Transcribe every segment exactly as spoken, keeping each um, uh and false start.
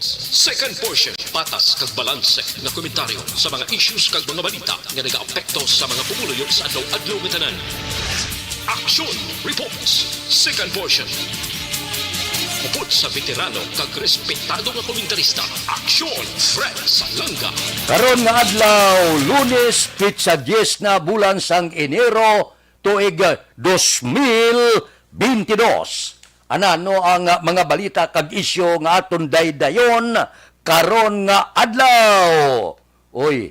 Second portion, patas kag balanse nga komentaryo sa mga issues kag mga balita nga nagaapekto sa mga pumuluyo sa adlaw-adlaw nga tanan. Action Reports, second portion. Upod sa veterano kag respetado nga komentarista, Action Fred Salanga. Karon nga adlaw, Lunes, petsa diyes na, bulan sang Enero, tuig dos mil bentidós. Anano ang, ah, mga balita kag isyu nga aton daydayon karon nga adlaw? Uy,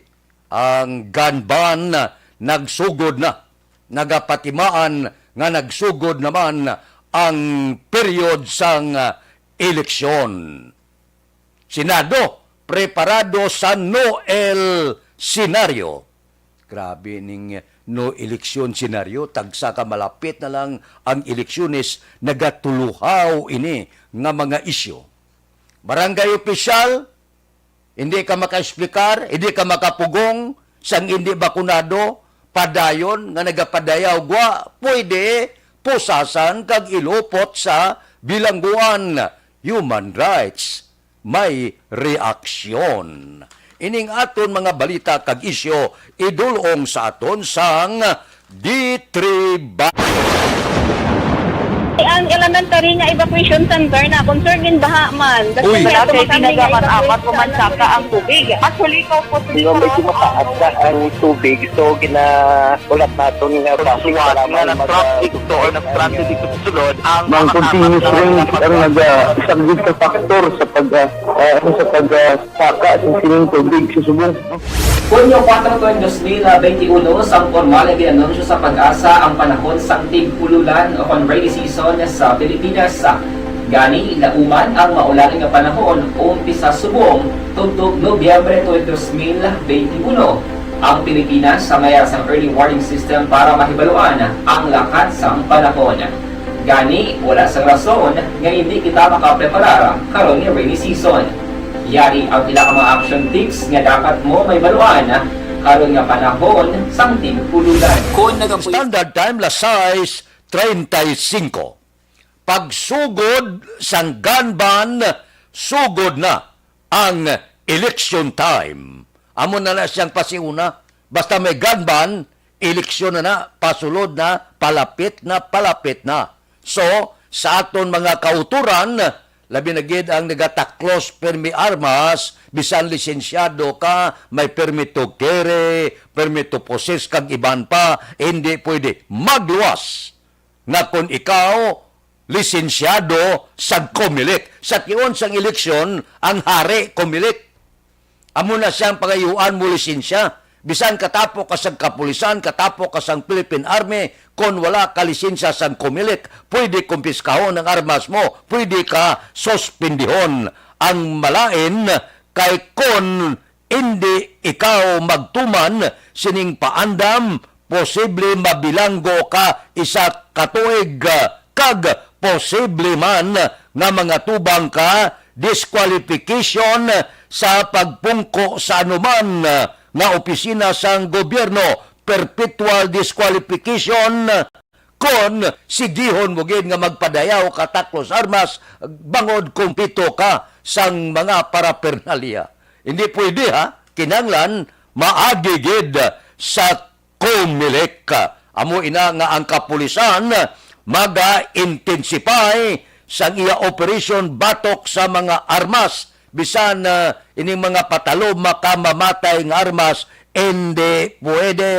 ang gun ban nagsugod na. Nagapatimaan nga nagsugod naman ang period sang, ah, eleksyon. Senado, preparado sa no-el senaryo. Grabe ning no eleksyon senaryo, tagsa ka malapit na lang ang eleksyones, nagatuluhaw ini nga mga isyu. Barangay opisyal, hindi ka makaexplikar, hindi ka makapugong sang hindi bakunado, padayon nga nagapadayaw gwa, pwede pusasan kag ilupot sa bilangguan. Human rights, may reaksyon. Ining aton mga balita kag isyu, idul-ong sa aton sang D three ba- Ang elementary nga evacuation center na concern gid baha man. Uy. Wala kay tinaga man apat o man saka ang tubig. Actually, ko po Nga medyo mataas na ang tubig, so ginahulat naton nga traffic nga nag-traffic to or nag-transit dito sa sulod ang mga continuous rain ang naga-, isa gid ka factor sa pag, ah, ah, sa pag, ah, saka sa sining tubig sa subong. Hunyo kuwatro tuig dos mil benti uno, sang pormal nga gin-anunsyo sa PAGASA ang panahon sang tig-ululan o kon rainy season sa Pilipinas. Gani, nauman ang maulan nga panahon, umpisa subong tubtob Nobyembre tuig dos mil benti uno. Ang Pilipinas sa mayara sang early warning system para mahibaluan ang lakat sang panahon. Gani, wala sang rason nga indi kita makapreparar karon nga rainy season. Yari ang pila ka mga action tips nga dapat mo mahibaluan karon nga panahon sang tig-ululan. Kon nagapuy- Standard time, las sais treinta y cinco. Pagsugod sang gun ban, sugod na ang election time. Amo na na siyang pasiuna. Basta may gun ban, eleksyon na na, pasulod na, palapit na, palapit na. So, sa aton mga kautoran, labi na gid ang nagataklos pirmi armas, bisan lisensyado ka, may permit to carry, permit to possess, kag iban pa, hindi pwede magluwas nga kon ikaw lisensyado sa Comelec. Sa tion sang eleksyon, ang hari Comelec. Amo na siyang pangayuan mo lisensya. Bisan katapo ka sang kapulisan, katapo ka sang Philippine Army, kon wala ka lisensya sang Comelec, pwede kumpiskahon ang armas mo, pwede ka suspendihon. Ang malain kay kon indi ikaw magtuman sining paandam, posible mabilanggo ka isa ka tuig, kag posible man nga mangatubang ka disqualification sa pagpungko sa anuman nga opisina sang gobyerno, perpetual disqualification, kon sigihon mo gid nga magpadayaw ka taklos armas bangod kumpleto ka sang mga paraphernalia. Hindi pwede, ha? Kinahanglan maagi gid sa Comelec. Amo ina nga ang kapulisan maga-intensify sang iya operasyon batok sa mga armas, bisan, ah, ining mga patalo makamamatay nga armas, hindi pwede.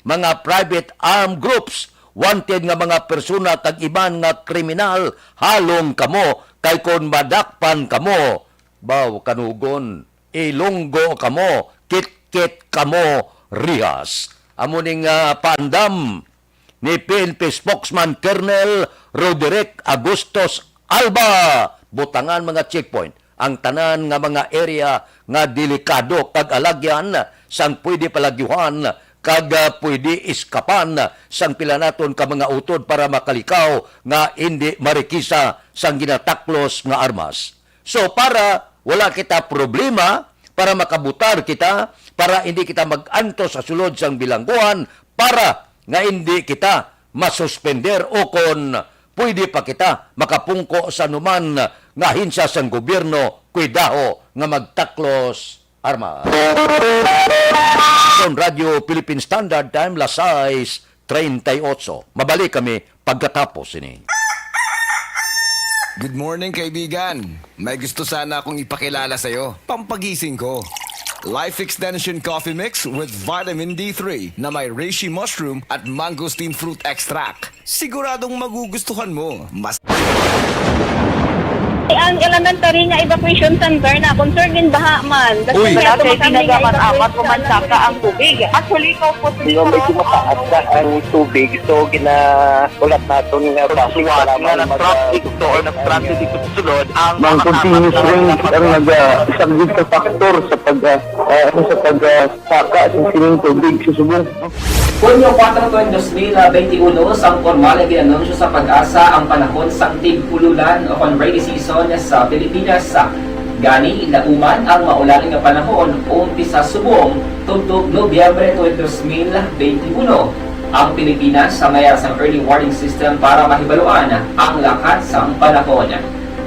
Mga private armed groups, wanted nga mga persona kag iban nga kriminal, halong kamo, kay kon madakpan kamo, baw kanugon, ilunggo kamo, kitkit kamo rihas. Amo ning, ah, paandam ni P N P spokesman Colonel Roderick Agustos Alba. Butangan mga checkpoint ang tanan nga mga area nga delikado kag alagyan sang pwede palagyuhan kag, ah, pwede iskapan sang pila naton ka mga utod para makalikaw nga indi marikisa sang ginataklos nga armas. So, para wala kita problema, para makabutar kita, para hindi kita mag-antos sa sulod sang bilangguan, para nga hindi kita masuspender o kon pwede pa kita makapungko sa anuman nga ahensya sang gobyerno, Kuidaho nga magtaklos armas. Kon Radyo Philippine Standard Time, las sais treinta y ocho. Mabalik kami pagkatapos ini. Good morning, kaibigan. May gusto sana akong ipakilala sa'yo. Pampagising ko. Life Extension Coffee Mix with Vitamin D three na may reishi mushroom at mangosteen fruit extract. Siguradong magugustuhan mo. Mas Ang elementary nga evacuation center na concern gin baha man. Uy. Wala kay ginagamit apat o mansaka ang tubig. Actually, ikaw po, Hindi, medyo mataas na ang tubig. So, ginahulat naton nga basi nga kailangan mag- traffic to or nag-traffic dito sa sulod ang mga continuous rain ang nag-, ah, isang big factor sa pag, ah, ah, ano, sa pag, ah, saka sing sining tubig sa subong. Hunyo kuwatro tuig dos mil benti uno, sang pormal nga gin-anunsyo sa PAGASA ang panahon sang tig-ululan o kon rainy season sa Pilipinas. Gani, nauman ang maulan nga panahon umpisa subong tubtob Nobyembre tuig dos mil benti uno. Ang Pilipinas sa may sang early warning system para mahibaluan ang lakat sang panahon.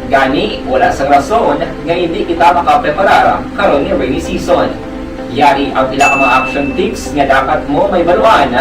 Gani, wala sang rason nga hindi kita makapreparar karon nga rainy season. Yari ang pila ka mga action tips nga dapat mo mahibaluan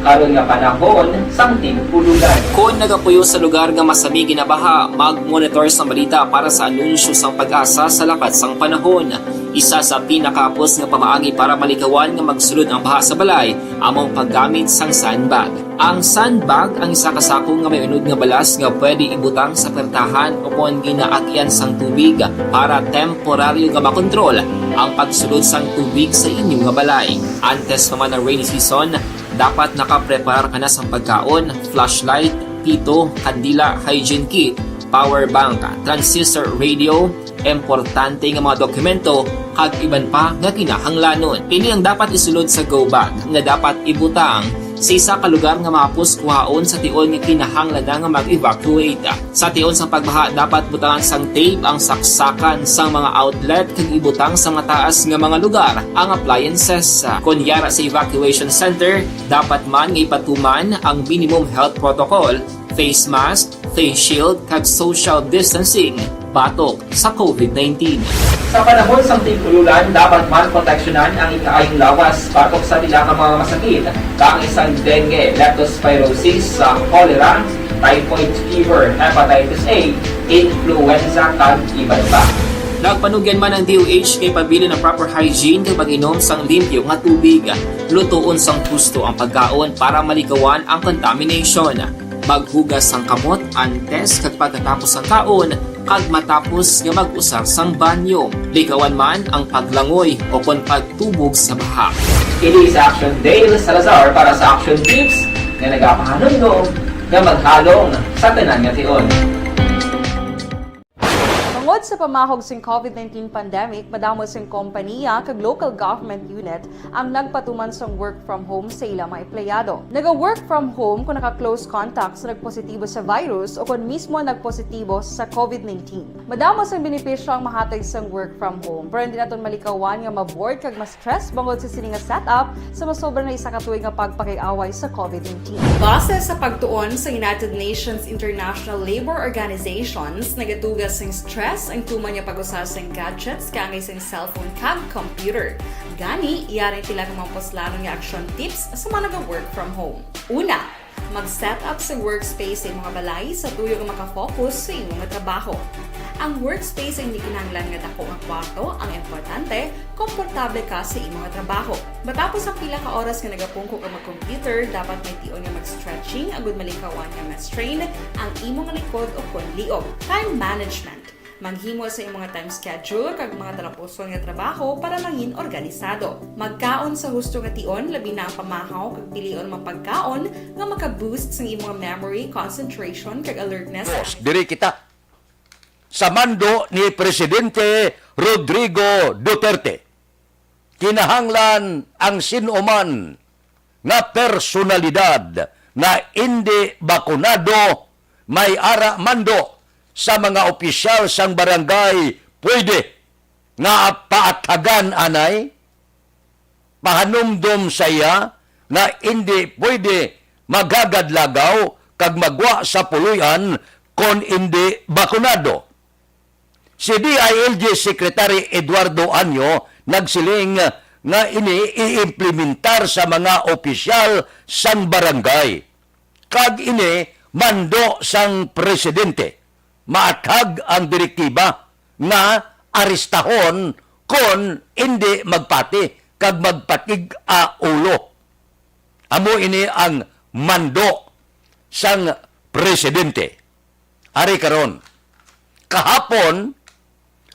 karon nga panahon sang tig-ululan. Kon nagapuyo sa lugar nga masami ginabaha, mag-monitor sang balita para sa anunsyo sang PAGASA sa lakat sang panahon. Isa sa pinakahapos nga pamaagi para malikawan nga magsulod ang baha sa balay amo ang paggamit sang sandbag. Ang sandbag ang isa ka sako nga may unod nga balas nga pwede ibutang sa pertahan o kon ginaagyan sang tubig para temporaryo nga makontrol ang pagsulod sang tubig sa inyo nga balay. Antes pa man ang rainy season, dapat nakapreparar ka na sang pagkaon, flashlight, pito, kandila, hygiene kit, power bank, transistor radio, importante nga mga dokumento, kag iban pa nga kinahanglanon. Ini ang dapat isulod sa go bag nga dapat ibutang sa isa ka lugar nga mahapos kuhaon sa tion nga kinahanglan na nga mag-evacuate. Sa tion sang pagbaha, dapat butangan sang tape ang saksakan sang mga outlet kag ibutang sa mataas nga mga lugar ang appliances. Kon yara sa evacuation center, dapat man nga ipatuman ang minimum health protocol, face mask, face shield, kag social distancing batok sa covid nineteen. Sa panahon sang tig-ululan, dapat man proteksyonan ang ikaayong lawas batok sa pila ka mga masakit, kaangay sang dengue, leptospirosis, sa cholera, typhoid fever, hepatitis A, influenza, kag iban pa. Nagpanugyan man ang D O H nga ipabilin ang proper hygiene kag pag-inom sang limpyo nga tubig. Lutoon sang husto ang pagkaon para malikawan ang contamination. Maghugas sang kamot antes kag pagkatapos sang kaon, kag matapos nga mag-usar sang banyo. Likawan man ang paglangoy o kon pagtubog sa baha. Ini si Action Dale Salazar para sa Action Tips nga nagapahanumdom nga maghalong sa tanan nga tion. Tungod sa pamahog sing covid nineteen pandemic, madamo sing kompaniya kag local government unit ang nagpatuman sang work from home sa ila mga empleyado. Naga-work from home kung naka-close contact sa nagpositibo sa virus o kon mismo nagpositibo sa covid nineteen. Madamo sang benepisyo ang mahatag sang work from home, pero hindi naton malikawan nga ma-bored kag ma-stress bangod sa sini nga setup sa masobra na isa ka tuig nga pagpakiaway sa covid nineteen. Base sa pagtuon sa United Nations International Labor Organizations, nagatuga sing stress ang tuman nga pag-usa sing gadgets kaangay sing cellphone kag computer. Gani, yari ang pila ka mga puslanon nga action tips sa mga naga-work from home. Una, mag-set up sa workspace sa imong balay sa tuyo nga makafocus sa imong trabaho. Ang workspace ay hindi kinahanglan nga dako nga kwarto, ang importante, komportable ka sa imong trabaho. Matapos ang pila ka oras nga nagapungko ka mag-computer, dapat may tion nga mag-stretching agud malikawan nga ma-strain ang imong likod o kon liog. Time management. Maghimo sa imong time schedule kag mga talapuson nga trabaho para mangin organisado. Magkaon sa husto nga tion, labi na ang pamahaw, kag pilion ang mga pagkaon nga maka-boost sa imong memory, concentration, kag alertness. Diri kita sa mando ni Presidente Rodrigo Duterte. Kinahanglan ang sin-o man nga personalidad nga indi bakunado may ara mando sa mga opisyal sang barangay pwede nga paathagan anay. Pahanumdom sa iya nga indi pwede maghagadlagaw kag magwa sa puloy-an kon indi bakunado. Si D I L G Secretary Eduardo Anyo nagsiling nga ini iimplementar sa mga opisyal sang barangay, kag ini mando sang presidente. Maathag ang direktiba nga arestahon kon indi magpati kag magpatig-a ulo. Amo ini ang mando sang presidente. Ari karon, kahapon,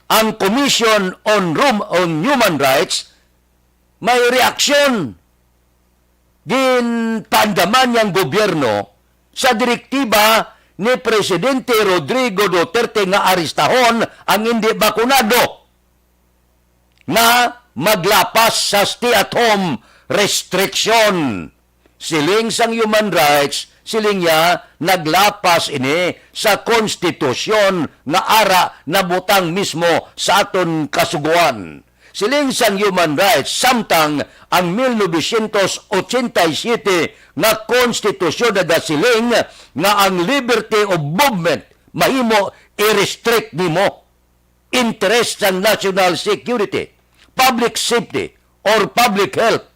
ang Commission on Rum-, on Human Rights may reaksyon. Ginpaandaman niya ang gobyerno sa direktiba ni Presidente Rodrigo Duterte nga arestahon ang indi bakunado nga maglapas sa stay-at-home restriction. Siling sang Human Rights, siling niya, naglapas ini sa konstitusyon nga ara nabutang mismo sa aton kasugoan. Siling sang Human Rights, samtang ang mil novecientos ochenta y siete nga konstitusyon nagasiling nga ang liberty of movement mahimo i-restrict nimo interest sang national security, public safety, or public health.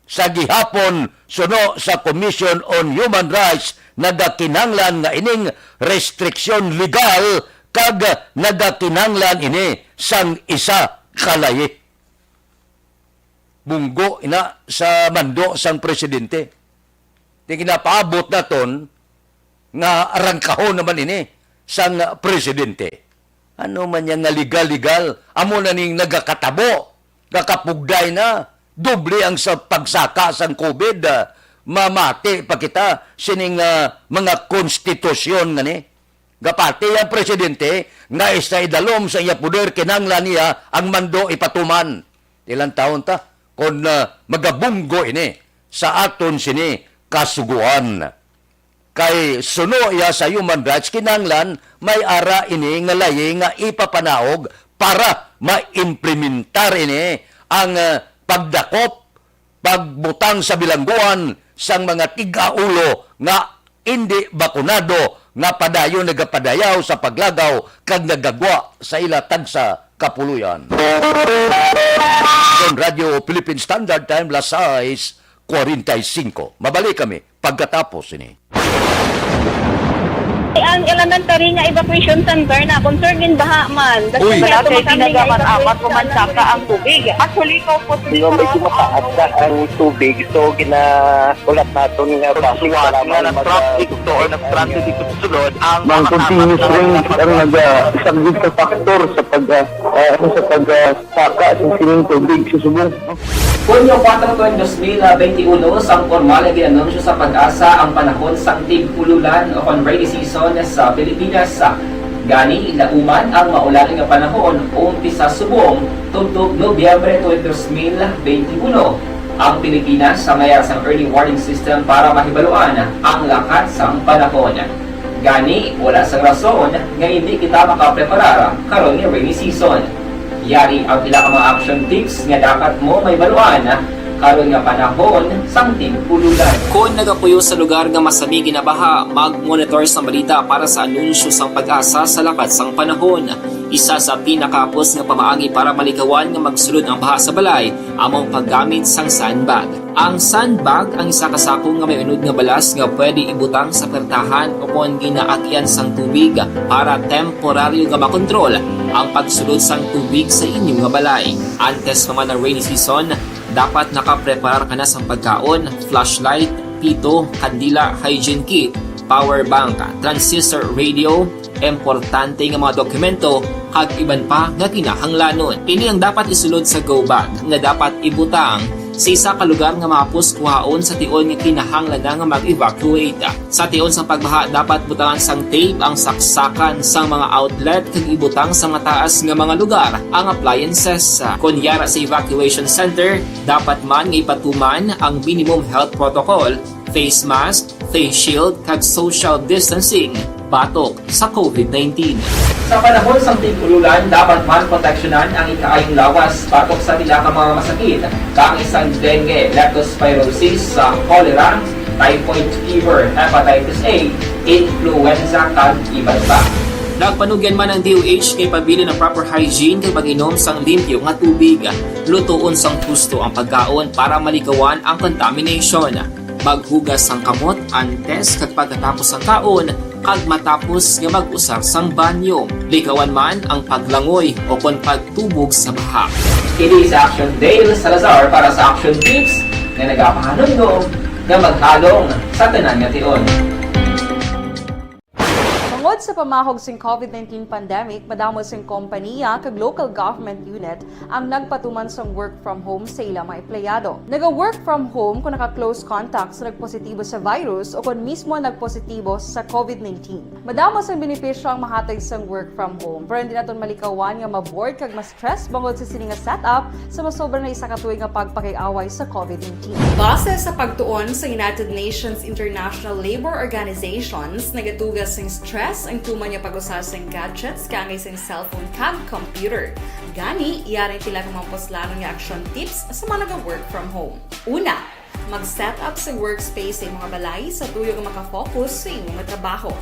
Sa gihapon, suno sa Commission on Human Rights, nagakinahanglan nga ining restriksyon legal kag nagakinahanglan ini sang isa ka layi. Bunggo ina sa mando sang presidente. Di ginapaabot naton nga arangkahon naman ini sang presidente. Ano man niya nga legal-legal, amo na ning nagakatabo, gakapugday na, doble ang sa pagsaka sang COVID, ah, mamati pa kita sining, ah, mga konstitusyon nga ni. Gapati ang presidente nga isa idalom sa iya poder, kinahanglan niya ang mando ipatuman. Ilang taon ta kon, ah, magabunggo ini sa aton sini kasugoan. Kay suno iya sa human rights, kinahanglan may ara ini nga layi nga ipapanaog para maimplementar ini ang, ah, pagdakop, pagbutang sa bilangguan sang mga tig-aulo nga indi bakunado nga padayon nagapadayaw sa paglagaw kag nagagwa sa ila tagsa ka puloy-an. Kon Radyo Philippine Standard Time, las sais cuarenta y cinco. Mabalik kami pagkatapos ini. Ang elementary nga evacuation center na concern gin baha man. Uy. Wala kay tinagaman amat o mansaka ang tubig. Actually, ko po. Di ba, medyo mataas na ang tubig, so ginaulat naton nga basi nga nag-traffic to or nag-transit dito sa sulod ang mga continuous rains ang nagasaglit sa factor sa pag, ah, ah, ano, sa pag, ah, saka sa sining tubig sa subong. Hunyo kuwatro tuig dos mil benti uno, sang pormal nga gin-anunsyo sa PAGASA ang panahon sang tig-ululan o kon rainy season sa Pilipinas. Gani, lauman ang maulan nga panahon, umpisa subong tubtob Nobyembre tuig dos mil benti uno. Ang Pilipinas may ara sang early warning system para mahibaluan ang lakat sang panahon. Gani, wala sang rason nga indi kita makapreparar karon nga rainy season. Yari ang pila ka mga action tips nga dapat mo mahibaluan karon nga panahon sang tig-ululan. Kon nagapuyo sa lugar nga masami ginabaha, mag-monitor sang balita para sa anunsyo sang PAGASA sa lakat sang panahon. Isa sa pinakahapos nga pamaagi para malikawan nga magsulod ang baha sa balay amo ang paggamit sang sandbag. Ang sandbag ang isa ka sako nga may unod nga balas nga pwede ibutang sa pertahan o kon ginaagyan sang tubig para temporaryo nga makontrol ang pagsulod sang tubig sa inyo nga balay. Antes pa man ang rainy season, dapat nakapreparar ka na sang pagkaon, flashlight, pito, kandila, hygiene kit, power bank, transistor radio, importante nga mga dokumento, kag iban pa nga kinahanglanon. Ini ang dapat isulod sa go bag nga dapat ibutang sa isa ka lugar nga mahapos kuhaon sa tion nga kinahanglan na nga mag-evacuate. Sa tion sang pagbaha, dapat butangan sang tape ang saksakan sang mga outlet kag ibutang sa mataas nga mga lugar ang appliances. Kon yara sa evacuation center, dapat man nga ipatuman ang minimum health protocol, face mask, face shield, kag social distancing batok sa COVID nineteen. Sa panahon sang tig-ululan, dapat man proteksyonan ang ikaayong lawas batok sa pila ka mga masakit, kaangay sang dengue, leptospirosis, sa cholera, typhoid fever, hepatitis A, influenza, kag iban pa. Nagpanugyan man ang D O H kay pabilin ang proper hygiene kag pag-inom sang limpyo nga tubig. Lutoon sang husto ang pagkaon para malikawan ang contamination. Maghugas sang kamot antes kag pagkatapos sang kaon kag matapos nga mag-usar sang banyo. Likawan man ang paglangoy o kon pagtubog sa baha. Kini si Action Dale Salazar para sa Action Tips nga nagapahanumdom nga maghalong sa tanan nga tion. Tungod sa pamahog sing COVID nineteen pandemic, madamo sing kompaniya kag local government unit ang nagpatuman sang work from home sa ila mga empleyado. Naga-work from home kung naka-close contact sa nagpositibo sa virus o kon mismo nagpositibo sa COVID nineteen. Madamo sang benepisyo ang mahatag sang work from home, pero hindi naton malikawan nga ma-bored kag ma-stress bangod sa sini nga setup sa masobra na isa ka tuig nga pagpakig-away sa COVID nineteen. Base sa pagtuon sa United Nations International Labour Organizations, nagatuga sing stress ang tuman nga pag-usa sing gadgets kaangay sing cellphone kag computer. Gani, yari ang pila ka mga puslanon nga action tips sa mga naga-work from home. Una, mag-set up sa workspace sa imong balay sa tuyo nga makafocus sa imong trabaho.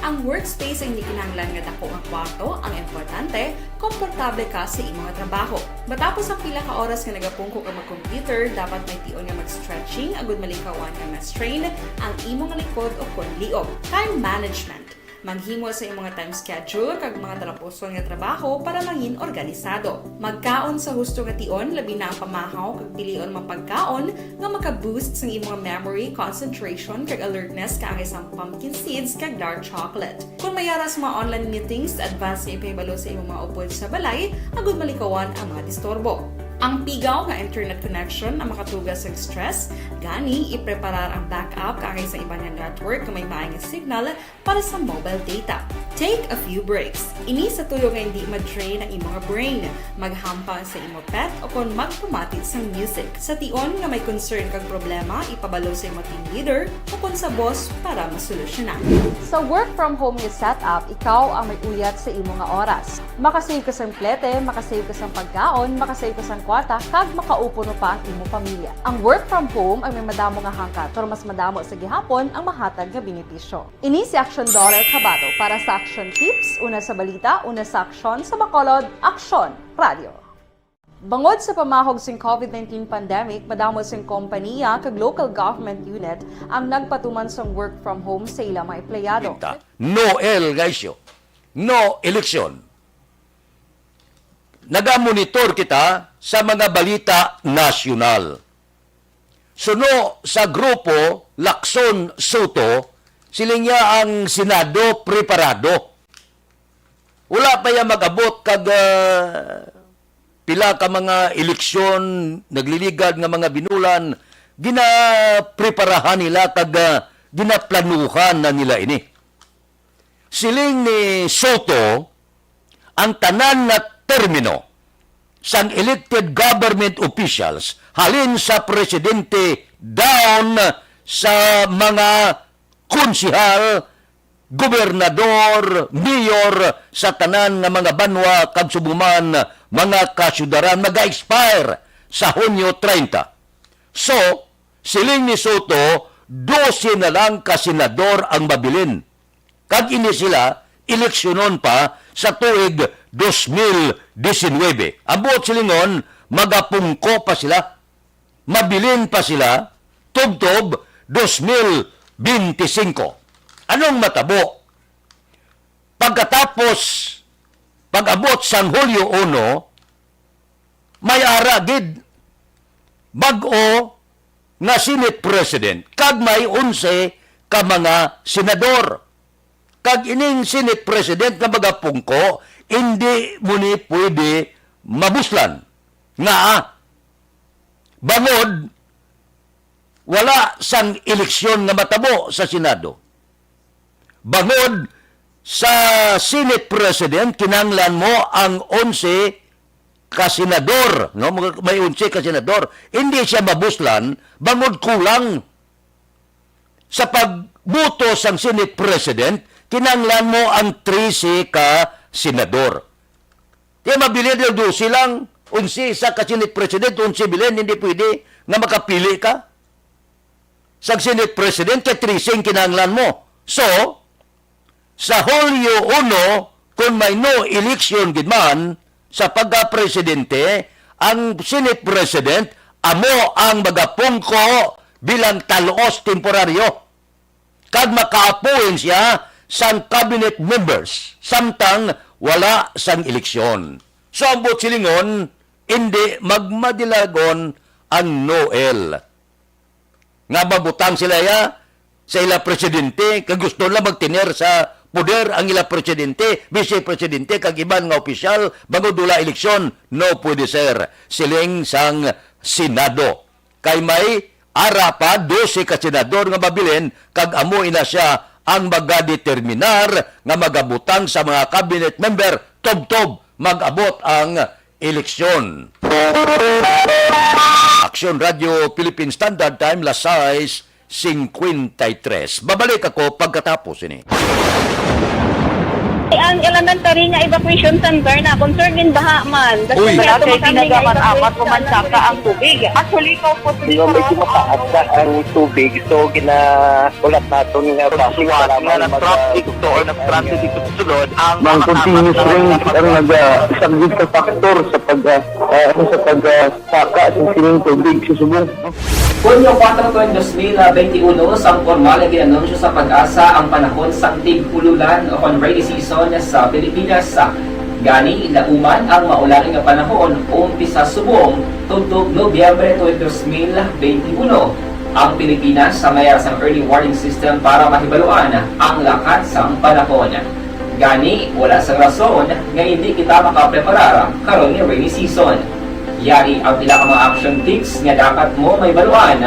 Ang workspace ay hindi kinahanglan nga dako nga kwarto, ang importante, komportable ka sa imong trabaho. Matapos ang pila ka oras nga nagapungko ka mag-computer, dapat may tion nga mag-stretching agud malikawan nga ma-strain ang imong likod o kon liog. Time management. Maghimo sa imong time schedule kag mga talapuson nga trabaho para mangin organisado. Magkaon sa husto nga tion, labi na ang pamahaw kag pilion mga pagkaon nga maka-boost sang imong memory, concentration, kag alertness kaangay sang pumpkin seeds kag dark chocolate. Kung may ara sa mga online meetings, advance nga ipahibalo sa imong mga upod sa balay agud malikawan ang mga disturbo. Ang pigaw nga internet connection ang makatuga sang stress, gani ipreparar ang backup kaangay sa iban nga network nga may maay nga signal para sa mobile data. Take a few breaks. Ini sa tuyo nga hindi ma-drain ang imong brain. Maghampang sa imo pet o kon magpamati sang music. Sa tion nga may concern kag problema, ipabalo sa imo team leader o kon sa boss para masolusyonan. Sa work from home nga setup, ikaw ang may uyat sa imo nga oras. Makasave ka sang plete, makasave ka sang pagkaon, makasave ka sang kwarta, kag makaupo pa ang imo pamilya. Ang work from home ay may madamo nga hangkat, pero mas madamo sa gihapon ang mahatag nga benepisyo. Ini si Action Dollar Kabato para sa Action Tips, una sa balita, una sa aksyon, sa Bacolod, Aksyon Radio. Bangod sa pamahog sing COVID nineteen pandemic, madamo sing kompaniya kag local government unit ang nagpatuman sang work from home sa ila mga empleyado. Noel Gaicio, no eleksyon. Nagamonitor kita sa mga balita nasyonal. Suno sa grupo Lacson Soto, siling niya ang Senado preparado. Wala pa ya mag-abot kag, ah, pila ka mga eleksyon, nagliligad nga mga binulan, ginapreparahan nila kag, ah, ginaplanuhan na nila ini. Siling ni Soto, ang tanan nga termino sang elected government officials, halin sa presidente down sa mga konsehal, gobernador, mayor sa tanan nga mga banwa kag subong man mga kasyudaran, maga-expire sa Hunyo treinta. So, siling ni Soto, dose na lang ka senador ang mabilin. Kag ini sila eleksyonon pa sa tuig dos mil disinuybe. Ang buot silingon, magapungko pa sila, mabilin pa sila, tubtob dos mil bente singko. Anong matabo? Pagkatapos, pag-abot sang Hulyo uno, may ara gid bag-o nga Senate President kag may onse ka mga senador. Kag ining Senate President nga magapungko, indi mo ni pwede mabuslan. Ngaa? Bangod wala sang eleksyon nga matabo sa Senado. Bangod sa Senate President, kinahanglan mo ang onse ka senador, no? May onse ka senador. Hindi siya mabuslan, bangod kulang sa pagboto sang Senate President, kinahanglan mo ang trese ka senador. Kaya mabilin daw dose lang, onse isa ka Senate President, onse bilin, hindi pwede nga makapili ka sa Senate President, kay trese ang kinahanglan mo. So, sa Hulyo uno, Kung may no election gid man sa pagka-presidente, ang Senate President amo ang magapungko bilang taluos temporaryo kag maka-appoint siya sang cabinet members samtang wala sang eleksyon. So, ang buot silingon, indi magmadilagon ang Noel. Nga mabutang sila ya sa ila presidente, kag gusto nila magtener sa poder ang ila presidente, vice presidente, kag iban nga opisyal bangod wala eleksyon. No pwede, sir, siling sang Senado. Kay may ara pa dose ka senador nga mabilin, kag amo ina sia ang magadeterminar nga magabutang sa mga cabinet member tubtob mag-abot ang eleksyon. Aksyon Radio Philippine Standard Time, las sais cincuenta y tres. Babalik ako pagkatapos ini. Ang elementary nga evacuation center na concern din baha man. Uy. Wala kay tinaga man apat o man saka ang tubig. Actually, ko po Pero medyo mataas na ang tubig, so ginaulat naton nga basi para nga mag- nag-traffic to or nag-traffic dito sa sulod ang Mang continuous rain ang naga isang big factor sa pag ah, ah, ano, sa pag ah, saka sa sining tubig sa subong. Hunyo kuwatro, dos mil benti uno, sang pormal nga ginanunsyo sa PAGASA ang panahon sang tig-ululan o kon rainy season sa Pilipinas. Gani, nauman ang maulan nga panahon umpisa subong tubtob Nobyembre twenty, dos mil benti uno. Ang Pilipinas sa may ara sang early warning system para mahibaluan ang lakat sang panahon. Gani, wala sang rason nga indi kita makapreparar karon nga rainy season. Yari ang pila ka mga action tips nga dapat mo mahibaluan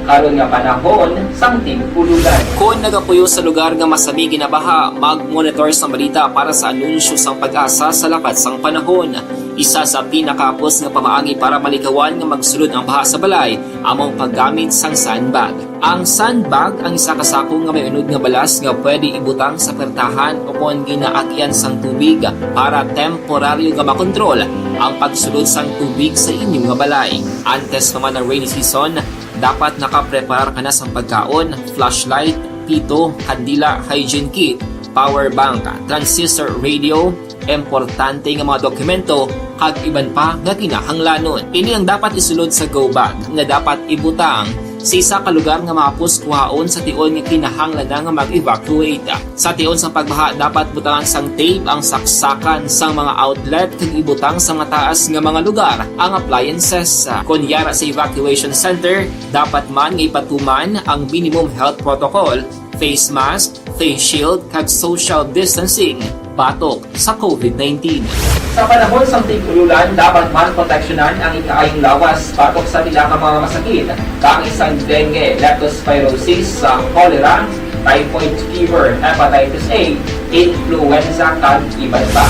karon nga panahon sang tig-ululan. Kon nagapuyo sa lugar nga masami ginabaha, mag-monitor sang balita para sa anunsyo sang PAGASA sa lakat sang panahon. Isa sa pinakahapos nga pamaagi para malikawan nga magsulod ang baha sa balay amo ang paggamit sang sandbag. Ang sandbag ang isa ka sako nga may unod nga balas nga pwede ibutang sa puwertahan o kon ginaagyan sang tubig para temporaryo nga makontrol ang pagsulod sang tubig sa inyo nga balay. Antes pa man ang rainy season, dapat nakapreparar ka na sang pagkaon, flashlight, pito, kandila, hygiene kit, power bank, transistor radio, importante nga mga dokumento, kag iban pa nga kinahanglanon. Ini ang dapat isulod sa go bag nga dapat ibutang sa isa ka lugar nga mahapos kuhaon sa tion nga kinahanglan na nga mag-evacuate. Sa tion sang pagbaha, dapat butangan sang tape ang saksakan sang mga outlet kag ibutang sa mataas nga mga lugar ang appliances. Kon yara sa evacuation center, dapat man nga ipatuman ang minimum health protocol, face mask, face shield, kag social distancing batok sa COVID nineteen. Sa panahon sang tig-ululan, dapat man proteksyonan ang ikaayong lawas batok sa pila ka mga masakit, kaangay sang dengue, leptospirosis, cholera, typhoid fever, hepatitis A, influenza, kag iban pa.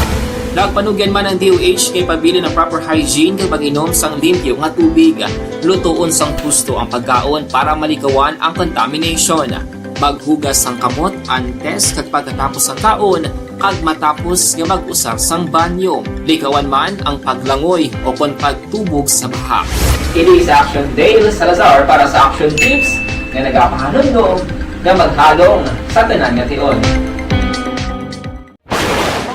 Nagpanugyan man ang D O H nga ipabilin ang proper hygiene kag pag-inom sang limpyo nga tubig. Lutoon sang husto ang pagkaon para malikawan ang contamination. Maghugas sang kamot antes kag pagkatapos sang kaon kag matapos nga mag-usar sang banyo. Likawan man ang paglangoy o kon pagtubog sa baha. Ini si Action Dale Salazar para sa Action Tips nga nagapahanumdom nga maghalong sa tanan nga tion.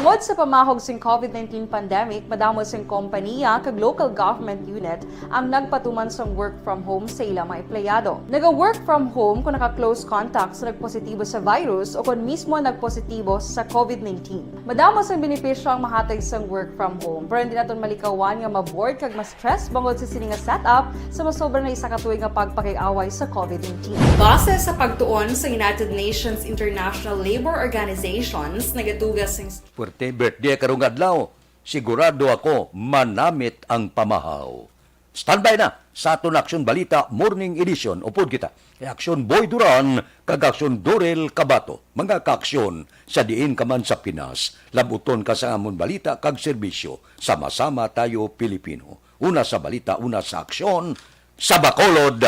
Bangod sa pamahog sing COVID nineteen pandemic, madamo sing kompaniya kag local government unit ang nagpatuman sang work from home sa ila mga empleyado. Naga-work from home kung naka-close contact sa nagpositibo sa virus o kon mismo nagpositibo sa COVID nineteen. Madamo sang benepisyo ang mahatag sang work from home, pero hindi naton malikawan nga ma-bored kag ma-stress bangod sa sini nga setup sa masobra na isa ka tuig nga pagpakig-away sa COVID nineteen. Base sa pagtuon sa United Nations International Labour Organizations, nagadugang sang Puwerte birthday karong adlaw. Sigurado ako manamit ang pamahaw. Standby na sa aton Aksyon Balita Morning Edition. Upod kita kay Aksyon Boy Duran kag Aksyon Dorel Kabato. Mga kaaksyon, sa diin ka man sa Pinas, labuton ka sa amon balita kag serbisyo. Sama-sama tayo, Pilipino. Una sa balita, una sa aksyon, sa Bacolod,